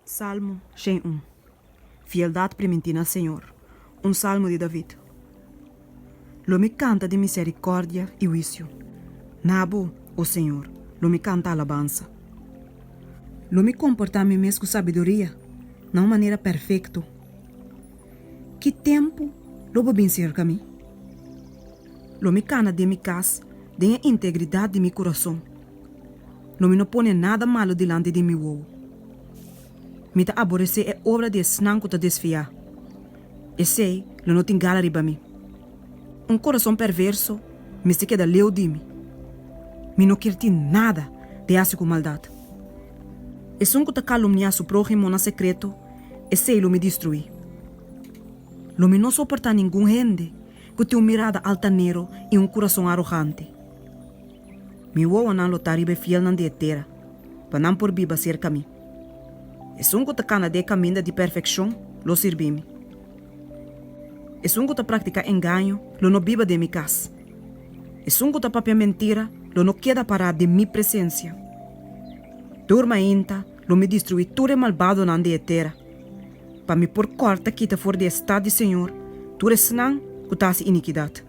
Salmo 101. Fieldat primintí na Señor. Un salmo di David. Lo mi kanta di miserikòrdia i huisio. Na bo, o Señor, lo mi kanta alabansa. Lo mi komportá mi mes ku sabiduria na un manera perfekto. Ki tempu lo bo bin serka mi? Lo mi kana den mi kas den e integridat di mi kurason. Lo mi no pone nada malu dilanti di mi wowo. Mi ta aboresé e obra di esnan ku ta desviá. Esei lo no tin gala riba mi. Un kurason perverso mester keda leu di mi. Mi no kier tin nada di hasi ku maldat. Esun ku ta kalumniá su próhimo na sekreto, esei lo mi destruí. Lo mi no soportá ningun hende ku tin un mirada altanero i un kurason arogante. Mi wowonan lo ta riba e fielnan di e tera, pa nan por biba serka mi. Esun ku ta kana den e kaminda di perfekshon lo sirbi mi. Esun ku ta praktiká engaño lo no biba den mi kas. Esun ku ta papia mentira lo no keda pará den mi presensia. Tur mainta lo mi destruí tur e malbadonan di e tera, pa mi por kòrta kita for di e stat di señor tur esnan ku ta hasi inikidat.